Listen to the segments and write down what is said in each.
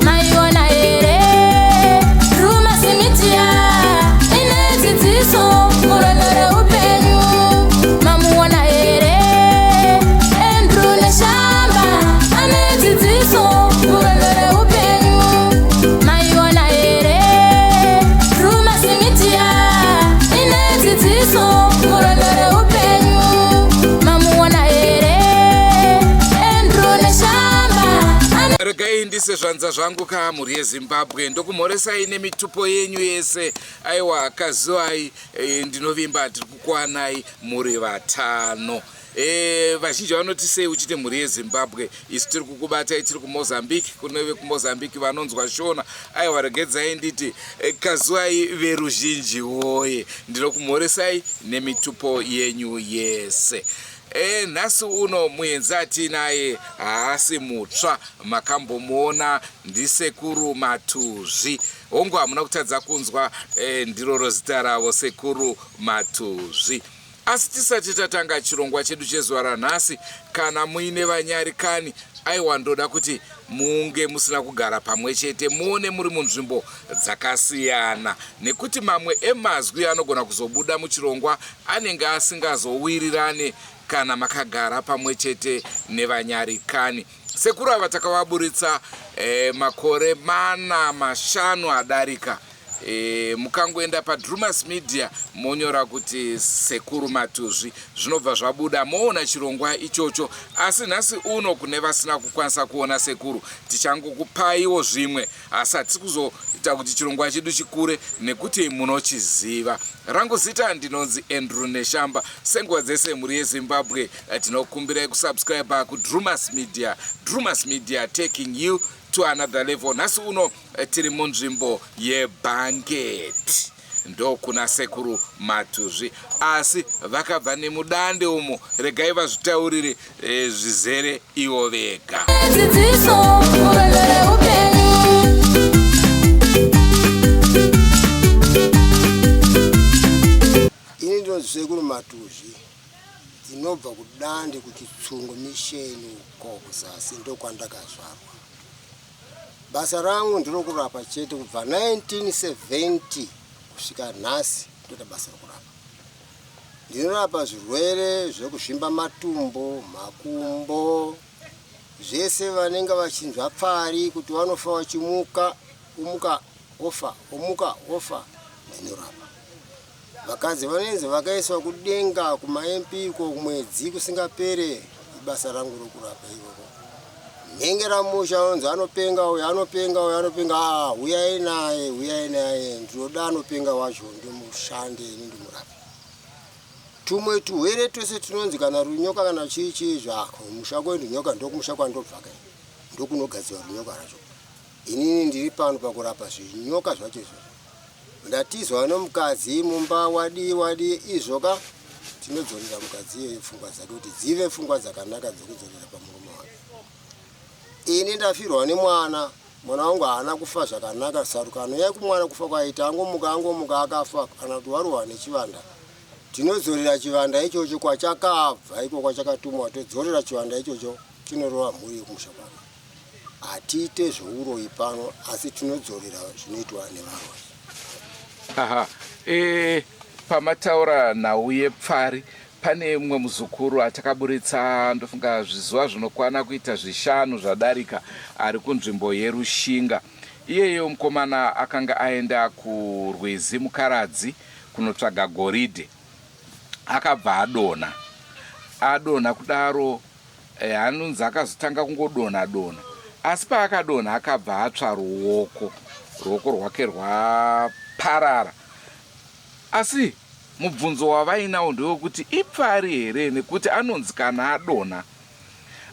Maiona here Drewmas Media ine dzidziso murwendo reupenyu. Mamuona here Andrew Neshamba ane dzidziso murwendo reupenyu. Maiona here Drewmas Media ine dzidziso murwendo reupenyu. Mamuona here Andrew Neshamba ane Regai ndise zvanza zvangu ka mhuri yeZimbabwe, ndokumhoresai nemitupo yenyu yese. Aiwa, kazuai, ndinovimba tiri kukwanai muri vatano. Vazhinji vanoti sei uchiti mhuri yeZimbabwe, isu tiri kukubatai tiri kuMozambique, kune vekuMozambique vanonzwa Shona. Aiwa, regedzai nditi kazuai veruzhinji woye, ndinokumhoresai nemitupo yenyu yese. Nhasi uno muenzi atiinaye haasi mutsva, makambomuona, ndiSekuru Matuzvi. Hongu, hamuna kutadza kunzwa, ndiroro zita ravo, Sekuru Matuzvi. Asi tisati tatanga chirongwa chedu chezuva ranhasi, kana muine vanyarikani, aiwa ndoda kuti munge musina kugara pamwe chete, muone muri munzvimbo dzakasiyana, nekuti mamwe emazwi anogona kuzobuda muchirongwa anenge asingazowirirane kana makagara pamwe chete nevanyarikani. Sekuru ava takavaburitsa makore 4 5 adarika. Mukangoenda paDrewmas Media monyora kuti Sekuru Matuzvi, zvinobva zvabuda, moona chirongwa ichocho. Asi nhasi uno kune vasina kukwanisa kuona sekuru, tichangokupaiwo zvimwe, asi hatisi kuzoita kuti chirongwa chedu chikure nekuti munochiziva. Rangu zita ndinonzi Andrew Neshamba. Senguva dzese mhuri yeZimbabwe, tinokumbirai kusubscribe kuDrewmas Media. Drewmas Media, taking you to another level. Nhasi uno tiri munzvimbo yeBanket, ndokuna Sekuru Matuzvi, asi vakabva nemudande umo. Regai vazvitaurire zvizere ivo vega. Dzidziso murwendo reupenyu. Ini ndinonzi Sekuru Matuzvi, ndinobva kuDande kuChitsungo Mission uko kuzasi, ndokwandakazvarwa. Basa rangu nderokurapa chete kubva 1970 kusvika nhasi, ndoita basa rokurapa. Ndinorapa zvirwere zvekuzvimba matumbo, makumbo, zvese vanenge vachinzwa pfari kuti vanofa vachimuka, omuka ofa, omuka ofa, ndinorapa. Vakadzi vanenzi vakaiswa kudenga kumaMP uko kumwedzi kusingapere, ibasa rangu rokurapa iroro. Nhengera musha unonzi anopenga uyu, anopenga uyu, anopenga, huyai naye, huyai naye, ndinoda anopenga wacho ndimushande ini ndimurape. Tumwe tuhwere twese tunonzi kana runyoka kana chii chii zvako, musha kwedu nyoka ndokumusha kwandobva kai, ndokunogadzirwa runyoka racho. Inini ndiri pano pakurapa zvinyoka zvacho izvozvo. Ndatizwa nomukadzi mumba, wadii wadii izvo ka, tinodzorera mukadzi iyoyo pfungwa dzake kuti dzive pfungwa dzakanaka dzekudzorera pamurume wake. Ini ndafirwa nemwana, mwana wangu haana kufa zvakanaka, sarukano yekumwana kufa kwaita angomuka angomuka akafa, kana kuti warohwa nechivanda. Tinodzorera chivanda ichocho kwachakabva iko kwachakatumwa, todzorera chivanda ichocho chinorova mhuri yekumusha kwake. Hatiite zveuroyi pano asi tinodzorera zvinoitwa nevaroyi. Aha, pamataura nhau yepfari, pane mumwe muzukuru atakaburitsa ndofunga zvizuva zvinokwana kuita 5 zvadarika, ari kunzvimbo yeRushinga. Iyeyo mukomana akanga aenda kurwizi Mukaradzi kunotsvaga goridhe, akabva adonha. Adonha kudaro anonzi akazotanga kungodonha donha, asi paakadonha akabva atsva ruoko, ruoko rwake rwaparara. Asi mubvunzo wavainawo ndewekuti ipfari here, nekuti anonzi kana adonha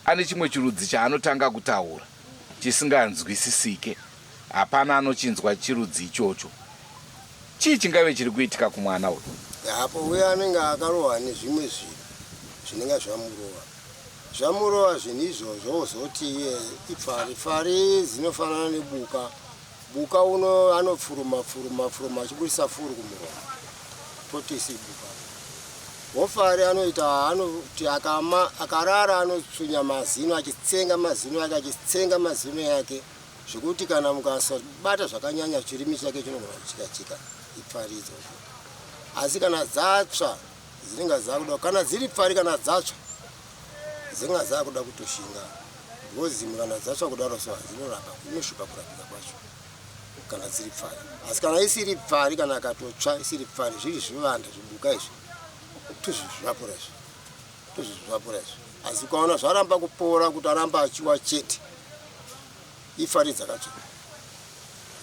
ane chimwe chirudzi chaanotanga kutaura chisinganzwisisike, hapana anochinzwa chirudzi ichocho. Chii chingave chiri kuitika kumwana uyu? Apo uyo anenge akarohwa nezvimwe zvinhu zvinenge zvamurova. Zvamurova zvinhu izvozvo ozoti iye ipfari. Pfari dzinofanana nebuka. Buka uno anopfuruma pfuruma pfuruma achibudisa furu kumuromo. Toti isi buka. Hofari anoita anoti akama akarara anotsunya mazino achitsenga mazino ake achitsenga mazino yake zvekuti kana mukasabata zvakanyanya chirimi chake chinogona kuchika chika ipfari idzodzo. Asi kana dzatsva dzinenge dzakuda kana dziri pfari kana dzatsva dzinenge dzakuda kutoshinga because dzimwe kana dzatsva kudaro so dzinorapa inoshupa kurapika kwacho kana dziri pfari asi kana isiri pfari kana akatotsva isiri pfari zviri zvivanda zvibuka izvi tozvizvapura izvi tozvizvapura izvi asi ukaona zvaramba kupora kuti aramba achiwa chete Ipfari dzakatsva.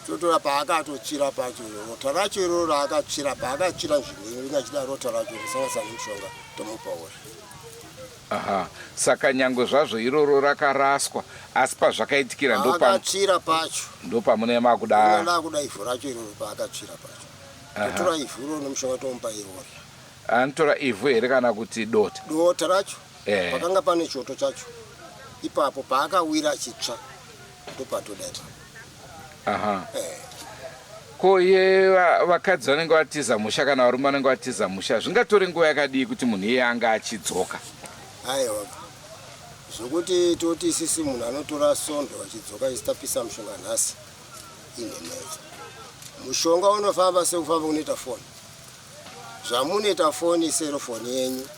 Totora paakatotsvira pacho rota racho iroro raakatsvira paakatsvira nzvimbo ino ringe achida rota racho risanganisa nemushonga tomupa ori. Aha, saka nyangwe zvazvo iroro rakaraswa asi pazvakaitikira ndo paakatsvira pacho ndopamune makuda ndakuda ivhu racho iroro paakatsvira pacho totora ivhu iroro nemushonga tomupa iori. Anotora ivhu here kana kuti dota? Dota racho. Eh. Pakanga pane choto chacho ipapo paakawira chitsva ndopatoda ipapo. Aha. Eh. Ko ye vakadzi vanenge vatiza musha kana varume vanenge vatiza musha zvingatore nguva yakadii kuti munhu iye anga achidzoka? Aiwa. Zvokuti toti isisi munhu anotora sondo achidzoka isi tapisa mushonga nhasi inhema idzo. Mushonga unofamba sekufamba kunoita foni. Zvamunoita foni serofoni yenyu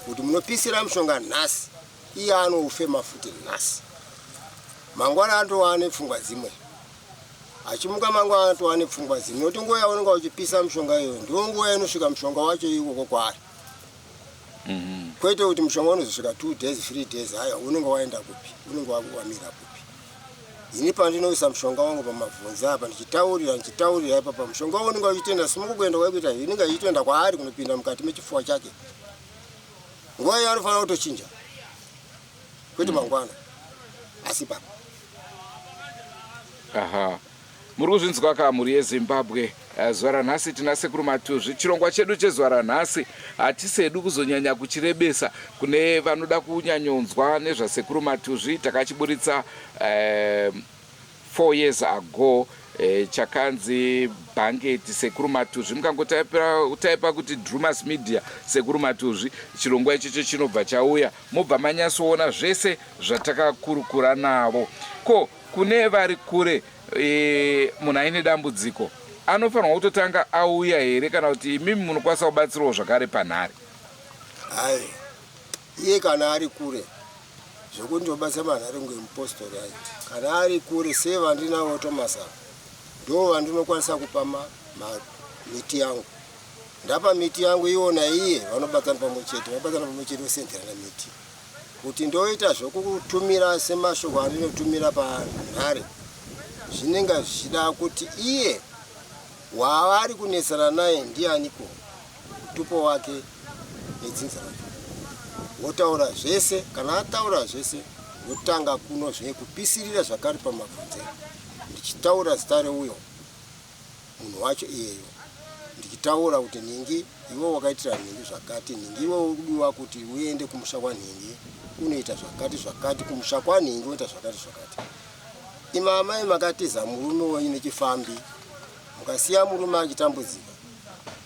kuti munopisira mushonga nhasi iye anoufema futi nhasi mangwana anotova nepfungwa dzimwe achimuka mangwana anotova nepfungwa dzimwe nokuti nguva yaunenge uchipisa mushonga iyoyo ndiwo nguva inosvika mushonga wacho ikoko kwaari mhm. kwete kuti mushonga unozosvika two days three days haya unenge waenda kupi unenge wamira kupi Ini pandinoisa mushonga wangu pamabvunzi apa ndichitaurira ndichitaurira ipapa mushonga wangu unenge uchitoenda simuka kuenda kwaikuita inenge ichitoenda kwaari kunopinda mukati mechifuwa chake. Nguva iyo anofanira kutochinja kwete mangwana asi papa. Aha. Muri kuzvinzwa ka mhuri yeZimbabwe. Eh, zuva ranhasi tina Sekuru Matuzvi. Chirongwa chedu chezuva ranhasi hatisi hedu kuzonyanya kuchirebesa kune vanoda kunyanyonzwa nezvaSekuru Matuzvi. Takachiburitsa eh, 4 years ago eh, chakanzi bhangeti Sekuru Matuzvi. Mukangotaipa kuti Drumas Media Sekuru Matuzvi, chirongwa ichocho chinobva chauya, mobva manyatsoona zvese zvatakakurukura navo. Ko Kune vari kure e, munhu aine dambudziko anofanirwa kutotanga auya here kana kuti imimi munokwanisa kubatsirawo zvakare panhare? Hai, iye kana ari kure zvekuti ndobatsira manhare kunge mupostori ayi, kana ari kure sevandinavo Thomas ava ndo vandinokwanisa kupa ma, ma, miti yangu ndapa miti yangu iwo naiye vanobatsana pamwe chete vabatsana pamwe chete vosenderana miti Kuti ndoita zvokukutumira semashoko andinotumira panhare, zvinenge zvichida kuti iye waari kunetsana naye ndianiko, mutupo wake nedzinza rake. Wotaura zvese, kana ataura zvese ndotanga kuno zve kupisirira zvakare pamabvunze ndichitaura zita reuyo munhu wacho iyeyo ndichitaura kuti nhingi iwe wakaitira nhingi zvakati nhingi iwe udiwa kuti uende kumusha kwanhingi unoita zvakati zvakati kumusha kwanhingi unoita zvakati zvakati imi amai makatiza murume wenyu nechifambi mukasiya murume achitambudzika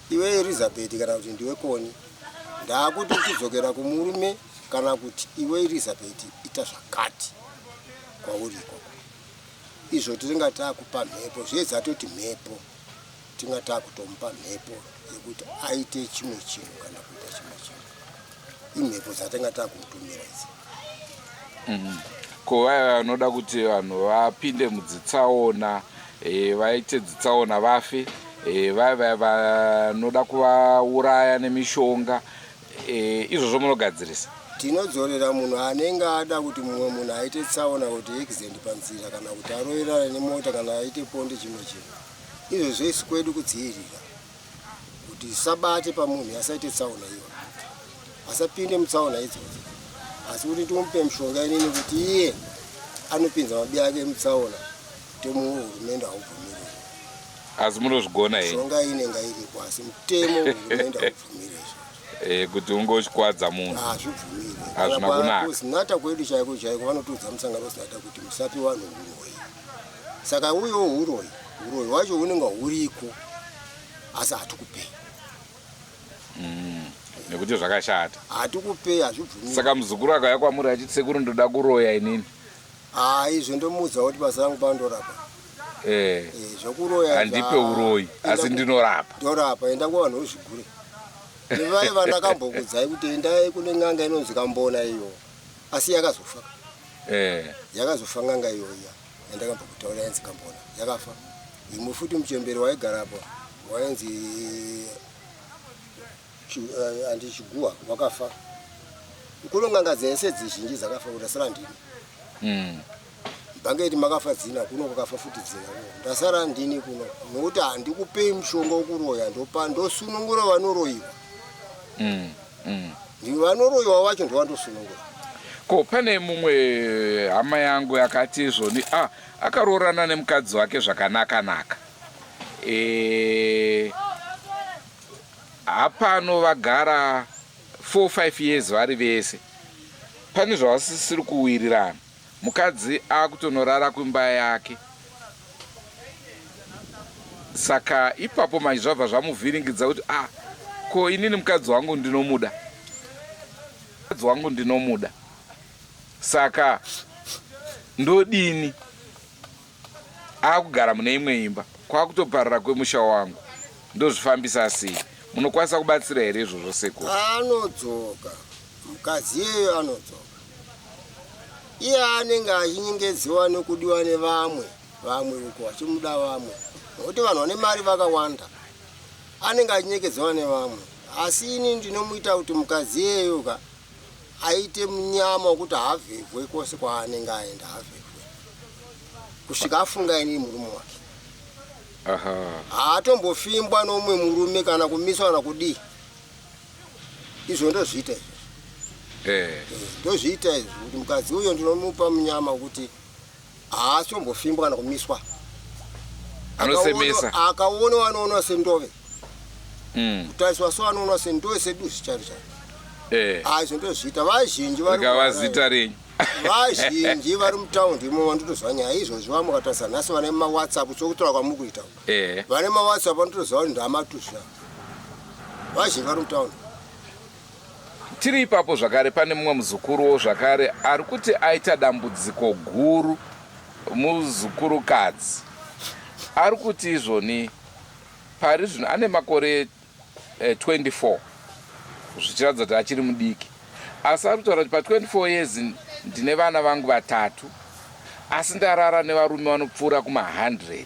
iwe Elizabeth kana kuti ndiwe Koni ndakuti uchidzokera kumurume kana kuti iwe Elizabeth ita zvakati kwauri ikoko Izvo tinenge takupa mhepo zviye dzatoti mhepo tinga takutomupa mhepo yekuti aite chimwe chinhu kana kuita chimwe chinhu imhepo dzatinga takumutumira idzi. Ko vaya vanoda kuti vanhu vapinde mudzitsaona e, vaite dzitsaona vafe e, vaya vaya vanoda kuvauraya nemishonga E, izvozvo munogadzirisa? Tinodzorera munhu anenge ada kuti mumwe munhu aite tsaona kuti accident panzira kana kuti aroverane nemota kana aite ponde chimwe chinhu. Izvozvo isu kwedu kudziirira kuti isabate pamunhu asaite tsaona iyoyo, asapinde mutsaona idzodzo, asi kuti timupe mushonga inini kuti iye anopinza mabi ake mutsaona mutemo wehurumende haubvumiri. Asi munozvigona here? Mishonga inenge iripo asi mutemo wehurumende haubvumiri izvozvo. Eh, kuti unge uchikwadza munhu Hazvibvumiri. Hazvina kunaka. KuZinatha kwedu chaiko chaiko vanotiudza musangano weZinatha kuti musapi vanhu huroyi. Saka uyewo huroyi, huroyi hwacho hunenge huriko asi hatikupei. Nekuti zvakashata. Hatikupei, hazvibvumiri. Saka muzukuru akauya kwamuri achiti sekuru ndoda kuroya inini. Haa, izvo ndomuudza kuti basa rangu pandorapa. Eh. Eh, zvokuroya Handipe uroyi asi ndinorapa. Ndorapa, enda kuvanhu vezvigure. Nevai vandakambokudzai kuti endai kune n'anga inonzi Kambona iyo. Asi yakazofa. Yakazofa n'anga iyo iya. Yandakambokutaura yainzi Kambona. Yakafa. Imwe futi muchembere waigarapo wainzi andi Chiguwa wakafa. Kuno n'anga dzese dzizhinji dzakafa kuti ndasara ndini. Bhangeti makafa dzina kuno kwakafa futi dzina kuno. Ndasara ndini kuno nokuti handikupei mushonga wekuroya ndopa ndosunungura vanoroyiwa. Vanoroyiwa vacho ndovandosunungura. Ko pane mumwe hama yangu yakati izvoni ah, akaroorana nemukadzi wake zvakanaka naka. Hapano vagara 4 5 years vari vese. Pane zvavasisiri kuwirirana. Mukadzi akutonorara kumba yake. Saka ipapo manje zvabva zvamuvhiringidza kuti ah ko inini mukadzi wangu ndinomuda. Mukadzi wangu ndinomuda. Saka ndodini? Akugara mune imwe imba kwakutoparara kwemusha wangu. Ndozvifambisa sei? Munokwanisa kubatsira here izvozvo sekuru? Anodzoka mukadzi iyeyo anodzoka. Iye anenge achinyengedziwa nekudiwa nevamwe vamwe uko vachimuda vamwe nokuti vanhu vane mari vakawanda anenge achinyengedziwa nevamwe asi ini ndinomuita kuti mukadzi iyeyo ka aite munyama wekuti haavhevhwe kwose kwaanenge aenda haavhevhwe kusvika afunga inini murume wake. Haatombofimbwa nomumwe murume kana kumiswa kana kudii. Izvo ndozviita izvo. Ndozviita izvo kuti mukadzi uyo ndinomupa munyama wekuti haasombofimbwa kana kumiswa. Anosemesa. Akaonwa anoonwa sendove. Kutariswa so anoonwa sendove seduzi chairo chairo. Izvo ndozviita vazhinji vari Rikava zita renyu. Vazhinji vari mutaundi imomo vandotozwa nyaya izvozvi vamwe vakatarisa nhasi vane mawhatsapp sokutaura kwamuri kuita. Vane mawhatsapp vanotoziva kuti ndamatuzvi ava. Vazhinji vari mutaundi. Tiri ipapo zvakare pane mumwe muzukuruwo zvakare ari kuti aita dambudziko guru muzukurukadzi. Ari kuti izvoni pari zvino ane makore 24 zvichiratidza kuti achiri mudiki asi ari kutaura kuti pa 24 years ndine vana vangu vatatu asi ndarara nevarume vanopfuura kuma 100.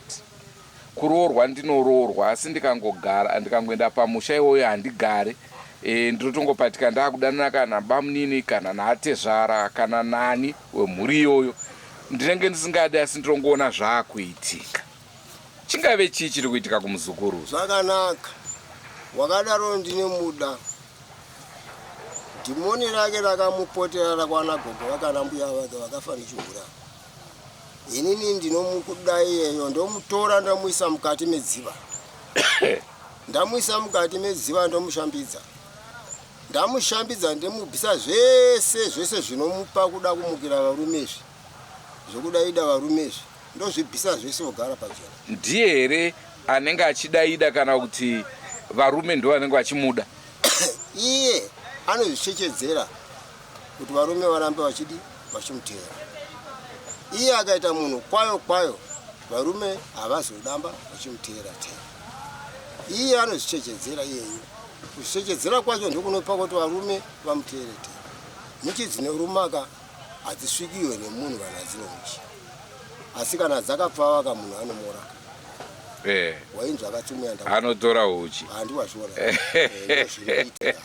Kuroorwa ndinoroorwa asi ndikangogara ndikangoenda pamusha iwoyo handigare ndinotongopatika ndakudanana kana bamunini kana naatezvara kana nani wemhuri iyoyo ndinenge ndisingadi asi ndinongoona zvaakuitika. Chingave chii chiri kuitika kumuzukuru? Zvakanaka wakadaro ndinomuda. Dhimoni rake rakamupotera rakwana gogo vake ana mbuya vake vakafa nechihura. Inini ndinomukuda iyeyo ndomutora ndomuisa mukati medziva. Ndamuisa mukati medziva ndomushambidza. Ndamushambidza ndimubvisa zvese zvese zvinomupa kuda kumukira varume izvi. Zvekudaida varume izvi ndozvibvisa zvese ogara pachena. Ndiye here anenge achidaida kana kuti varume ndivo vanenge vachimuda? Iye anozvichechedzera kuti varume varambe vachidi vachimuteera. Iye akaita munhu kwayo kwayo varume havazodamba vachimuteera teera. Iye anozvichechedzera iyeyo. Kuzvichechedzera kwacho ndokunopa kuti varume vamuteere teera. Nyuchi dzinorumaka hadzisvikiwe nemunhu kana dzine uchi. Asi kana dzakapfava ka munhu anomora. Wainzwa akatsumuya ndau. Anotora uchi. Handiwazviona. Ndozvinoitika.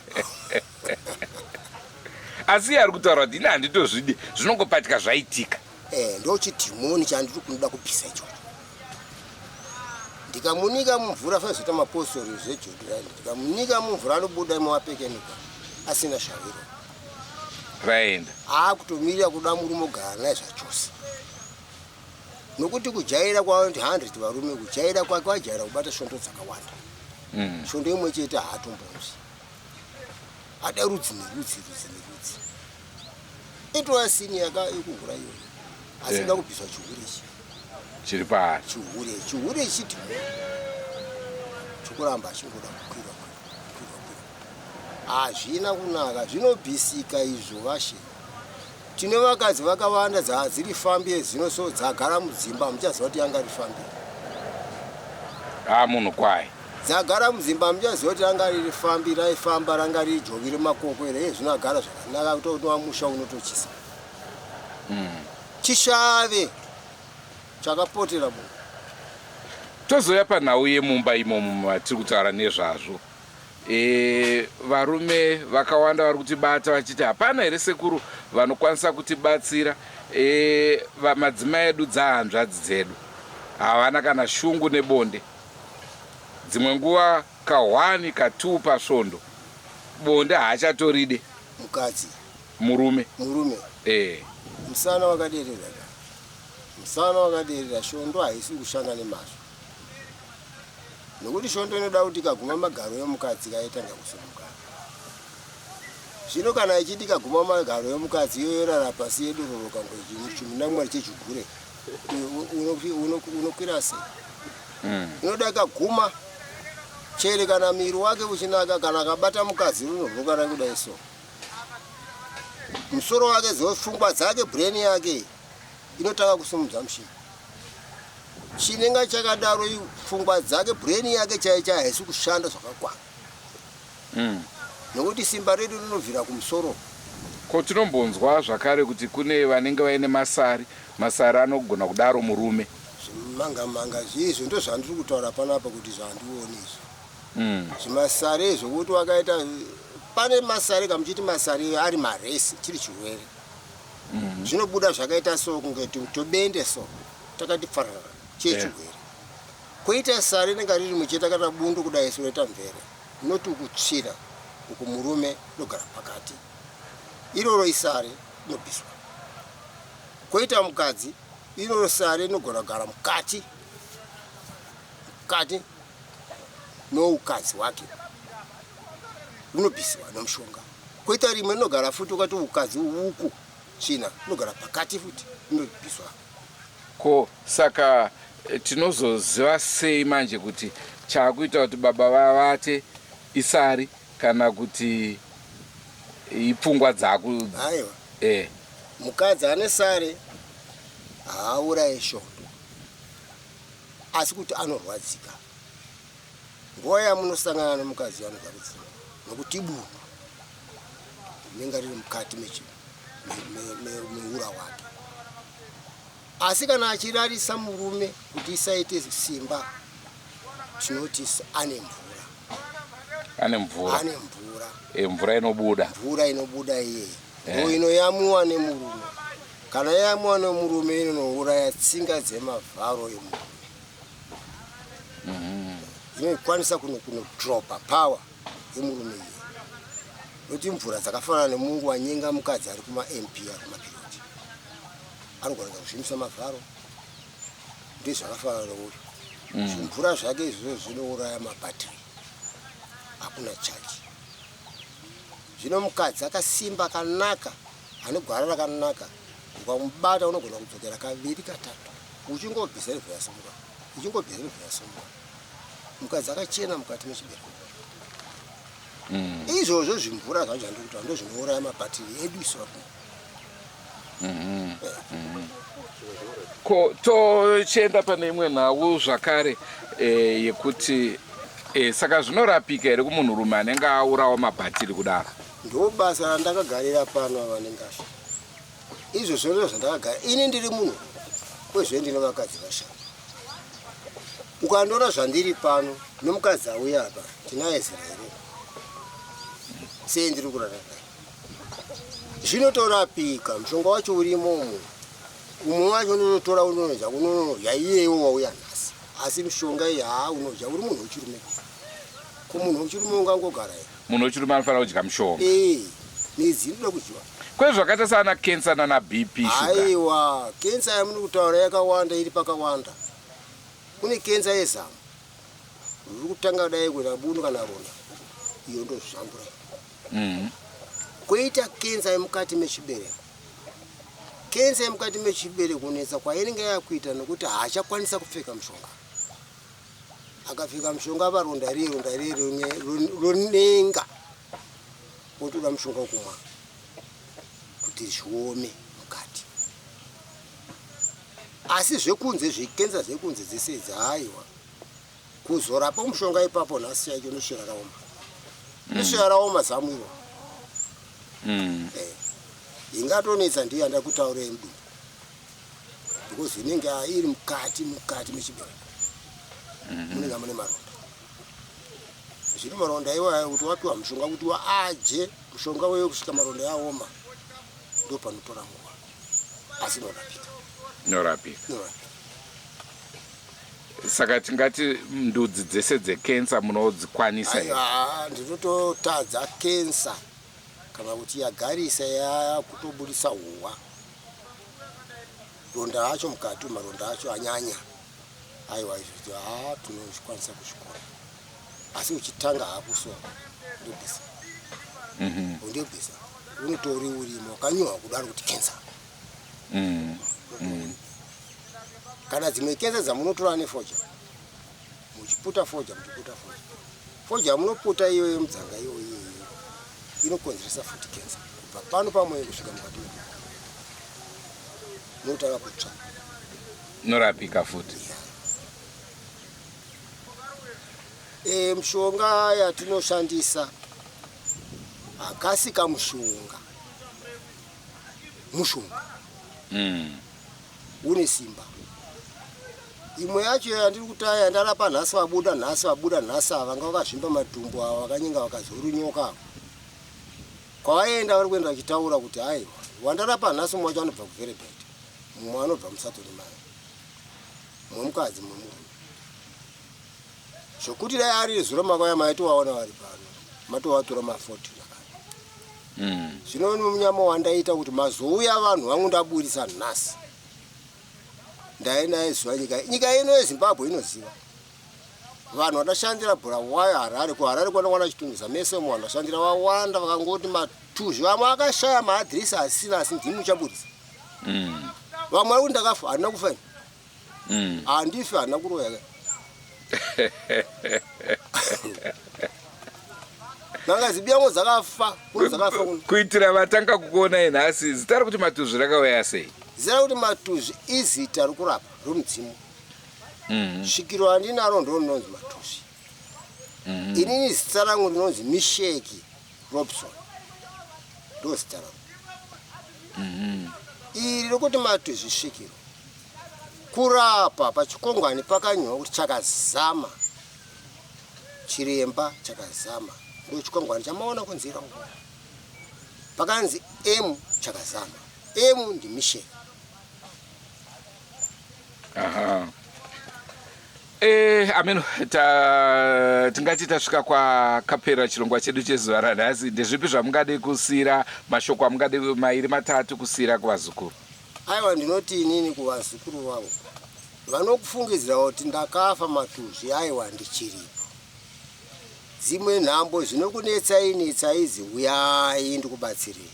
Asi iye ari kutaura kuti ini handitozvidi zvinongopatika zvaitika. Ndochidhimoni chandiri kunoda kubvisa ichocho. Ndikamunika mumvura faizoita mapostori zveJodhani. Ndikamunika mumvura anobuda imoapekenuka asina shaviro. Raenda. Aakutomirira kuda murume ogara naye zvachose. Nokuti kujaira kwavo ndi 100 varume kujaira kwake wajaira kubata shondo dzakawanda. Shondo imwe chete haatombonzwi. Ada rudzi nerudzi, rudzi nerudzi. Itova sini yaka yekuhura iyoyo. Asi inoda kubviswa chihure ichi. Chiri paari. Chihure, chihure ichi dhimoni. Chikuramba achingoda kukwira kwira kwira. Hazvina kunaka, zvinobvisika izvo vashe. Tine vakadzi vakawanda dziri fambi zino so dzagara mudzimba hamuchaziva kuti yanga iri fambi. Ah, munhu kwaye. Dzagara mudzimba hamuchaziva kuti ranga riri fambi raifamba ranga riri jovi remakoko here iye zvino agara zvakanaka kutonwa musha unotochisa. Chishave chakapotera munhu. Tozouya panhau yemumba imomo matiri kutaura nezvazvo. E, varume vakawanda vari kutibata vachiti hapana here sekuru vanokwanisa kutibatsira e, madzimai edu dzahanzvadzi dzedu havana kana shungu nebonde dzimwe nguva ka1 ka2 pasvondo bonde haachatoride mukadzi murume murume e. Musana wakaderera ka musana wakaderera shondo haisi kushanda nemazvo Nokuti shondo inoda kuti ikaguma magaro emukadzi kaitanga kusimuka. Zvino kana ichiti ikaguma magaro emukadzi iyo yorara pasi yedororoka chimunamwari chechigure unokwira sei? Inoda ikaguma chere kana miri wake uchinaka kana akabata mukadzi rinorukana kudai so. Musoro wake dzofungwa dzake brain yake inotanga kusimudza mushini. Chinenge chakadaro pfungwa dzake brain yake chaiyo chaiyo haisi kushanda zvakakwana. Nokuti simba redu rinobvira kumusoro. Ko tinombonzwa zvakare kuti kune vanenge vaine masari, masari anogona kudaro murume. Zvimanga manga zviizvo ndozvandiri kutaura panapa kuti zvandioni izvo. Zvimasari izvo kuti wakaita pane masari kamuchiti masari ari maresi chiri chirwere. Zvinobuda zvakaita so kunge tobende so takati pfarara chie chirwere. Koita sari rinenge riri mucheta kana bundu kudai so roita mvere not ukutsvira uku murume rinogara pakati iroro isari rinobviswa. Koita mukadzi iroro sari rinogona kugara mukati mukati noukadzi wake rinobvisiwa nomushonga. Koita rimwe rinogara futi ukati ukadzi uku tsvina inogara pakati futi inobviswa. Ko saka tinozoziva sei manje kuti chaakuita kuti baba vavate isari kana kuti ipfungwa dzaku Aiwa. Mukadzi ane sare haauraye shondo asi kuti anorwadzika. Nguva yamunosangana nemukadzi anobva kudzimba nokuti ibundu rinenge riri mukati meura hwake. Asi kana achirarisa murume kuti isaite simba tinoti ane mvura. Ane mvura. Ane mvura. E, mvura inobuda. Mvura inobuda iye. Ndo inoyamwiwa nemurume. Kana yayamwiwa nemurume inonouraya tsinga dzemavharo emurume. Inokwanisa kunodropa power yemurume iye. Noti mvura dzakafanana nemungu wanyenga mukadzi ari kuma MP ari kumapiroti. Anogona kuzvimisa mavharo. Ndizvakafanana neuyu. Zvimvura zvake izvozvo zvinouraya mabhatiri. Hakuna charge. Zvino mukadzi akasimba akanaka ane gwara rakanaka ukamubata unogona kudzokera kaviri katatu uchingobvisa inobva yasimuka uchingobvisa inobva yasimuka. Mukadzi akachena mukati mechibereko. Izvozvo zvimvura zvacho zvandiri kutaura ndozvinouraya mabhatiri edu isu varume. Ko tochienda pane imwe nhau zvakare yekuti saka zvinorapika here kumunhurume anenge aurawa mabhatiri kudaro? Ndo basa randakagarira pano ava nengasha. Izvozvo ndizvo zvandakagara. Ini ndiri munhu kwezve ndine vakadzi vashanu. Ukandiona zvandiri pano nemukadzi auya apa tinaye zera here? Sei ndiri kurara naye? Zvinotorapika, mushonga wacho urimo umu. Umwe wacho unonotora unonodya unonodya iyewo wauya nhasi. Asi mishonga iyi haa unodya uri munhu wechirume. Ko munhu wechirume ungangogara here? Munhu wechirume anofanira kudya mushonga. Midzi inoda kudyiwa. Kwe zvakaita saana cancer nana BP sugar. Aiwa, cancer yamuri kutaura yakawanda iri pakawanda. Kune cancer yezamu. Riri kutanga kudai kuita bundu kana ronda. Iyo ndozvambura. Kwoita kenza yemukati mechibereko. Kenza yemukati mechibereko kunetsa kwainenge yakuita nokuti haachakwanisa kupfeka mushonga. Akapfeka mushonga paronda riye, ronda riye ronenga, otoda mushonga wekumwa kuti zviome mukati. Asi zvekunze, zvekenza zvekunze dzese idzi, haiwa, kuzorapa mushonga ipapo nhasi chaicho nosvera raoma, nosvera raoma zamu iro. Ingatonetsa ndiyo yandakutaurei mudumbu, because inenge iri mukati mechibereko, munenge mune maronda. Zvino maronda iwayo, kuti wapiwa mushonga kuti waaje mushonga weyo kusvika maronda yaoma, ndo panotora nguva, asi inorapika. Inorapika. Inorapika. Saka tingati ndudzi dzese dzekensa munodzikwanisa here? Aiwa, ndinototadza kensa kana kuti yagarisa, yakutobudisa huwa, ronda acho mukati, maronda acho anyanya, aiwa, izvo ha, tinokwanisa kuzvikona. Asi uchitanga hako so, ndobvisa, ndobvisa, unotori urimo wakanyorwa kudaro kuti kensa. Kana dzimwe kensa dzamunotora nefodya, muchiputa fodya, muchiputa fodya, fodya yamunoputa iyoyo yemudzanga iyoyo iyoyo inokonzeresa futi kensa kubva pano pamwoyo kusvika mukati medu, munotanga kutsva. Inorapika futi. Mishonga yatinoshandisa hakasi kamushonga, mushonga une simba. Imwe yacho yandiri kutaya, yandarapa nhasi, vabuda nhasi, vabuda nhasi ava, vanga vakazvimba matumbu ava, vakanyenga vakazorunyoka ava, kwavaenda vari kuenda vachitaura kuti aiwa, wandarapa nhasi, mumwe wacho anobva kuVerebet, mumwe anobva muSatori Mai, mumwe mukadzi, mumwe murume, zvokuti dai ari zuro makauya maitovaona vari pano, matovatora ma40 zvakare. Zvino munyama wandaita kuti mazouya vanhu vangu ndaburisa nhasi, ndainaye zuva. Nyika ino yeZimbabwe inoziva vanhu vandashandira Bulawayo, Harare. KuHarare kwandakwana Chitungwiza mese umo vandashandira vawanda, vakangoti matuzvi. Vamwe akashaya maadhiresi asina, asi ndimi muchaburisa. Vamwe vari kuti ndakafa. Handina kufa ini. Handifi, handina kuroya ka. Nanga zibiyango dzakafa kuno, dzakafa kuno. Kuitira vatanga kukuonai nhasi, zita rekuti Matuzvi rakauya sei? Zita rekuti Matuzvi izita rokurapa romudzimu. Svikiro handinaro ndo rinonzi Matuzvi. Inini zita rangu rinonzi Misheki Robson, ndo zita rangu. Iri rokuti Matuzvi svikiro kurapa. Pachikongwani pakanyorwa kuti chakazama, chiremba chakazama, ndo chikwangwani chamaona kunzira uko, pakanzi M chakazama, M ndiMisheki. Aha. Ameno tingati tasvika kwakapera chirongwa chedu chezuva ranhasi. Ndezvipi zvamungade kusiyira, mashoko amungade mairi matatu kusiyira kuvazukuru? Aiwa, ndinoti inini kuvazukuru vangu vanokufungidzira kuti ndakafa, matuzvi, aiwa, ndichiripo. Dzimwe nhambo zvinokunetsai netsai idzi, uyai ndikubatsirei.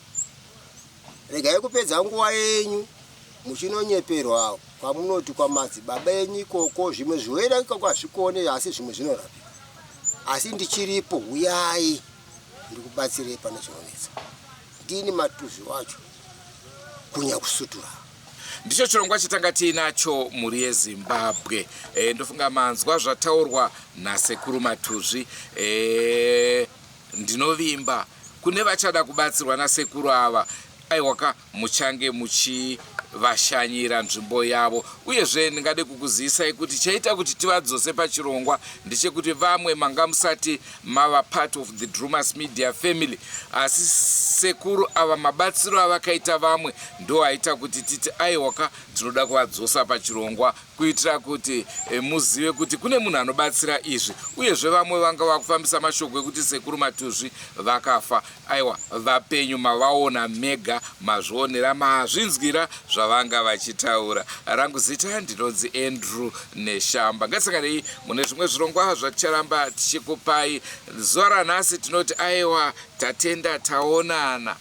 Regai kupedza nguva yenyu muchinonyeperwa kwamunoti kwamadzibaba enyu ikoko. Zvimwe zviwere ikoko hazvikone, asi zvimwe zvinorapika. Asi ndichiripo, uyai ndikubatsirei pane zvinonetsa. Ndini matuzvi wacho kunyakusutura. Ndicho chirongwa chatanga tiinacho, mhuri yeZimbabwe. Ndofunga manzwa zvataurwa naSekuru Matuzvi. Ndinovimba kune vachada kubatsirwa nasekuru ava, aiwaka, muchange muchivashanyira nzvimbo yavo. Uyezve ndingade kukuzivisai kuti chaita kuti tivadzose pachirongwa ndechekuti vamwe manga musati mava part of the Drumas Media family, asi sekuru ava mabatsiro avakaita vamwe ndo aita kuti titi aiwaka, tinoda kuvadzosa pachirongwa kuitira kuti muzive kuti kune munhu anobatsira izvi. Uyezve vamwe vanga vakufambisa mashoko ekuti Sekuru Matuzvi vakafa. Aiwa, vapenyu, mavaona mega, mazvionera, mazvinzwira. zvavanga vachitaura. Rangu zita ndinonzi Andrew Neshamba. Ngatisanganei mune zvimwe zvirongwa zvaticharamba tichikupai. Zuva ranhasi tinoti aiwa tatenda taonana.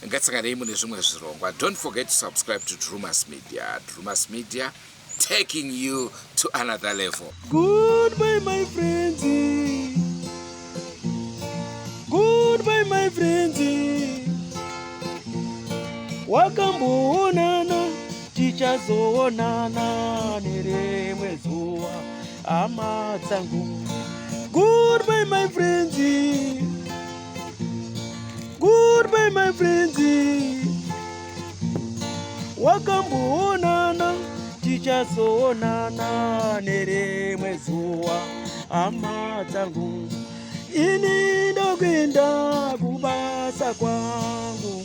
Ngatisanganei mune zvimwe zvirongwa. Don't forget to subscribe to Drewmas Media. Drewmas Media taking you to another level. Goodbye my friends. Goodbye my friends. Wakamboonana tichazoonana nerimwe zuva hama dzangu. Goodbye my friends. Goodbye my friends. Wakamboonana tichazoonana nerimwe zuva hama dzangu. Ini ndokuenda kubasa kwangu.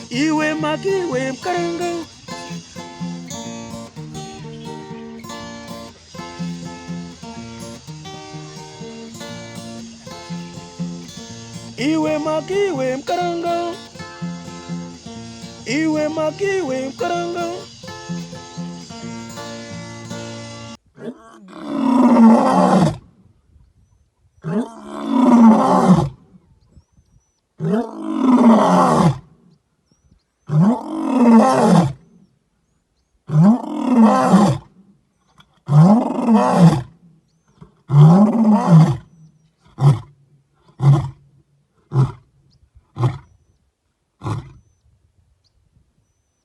Iwe makiwe mkaranga. Iwe makiwe mkaranga. Iwe makiwe mkaranga.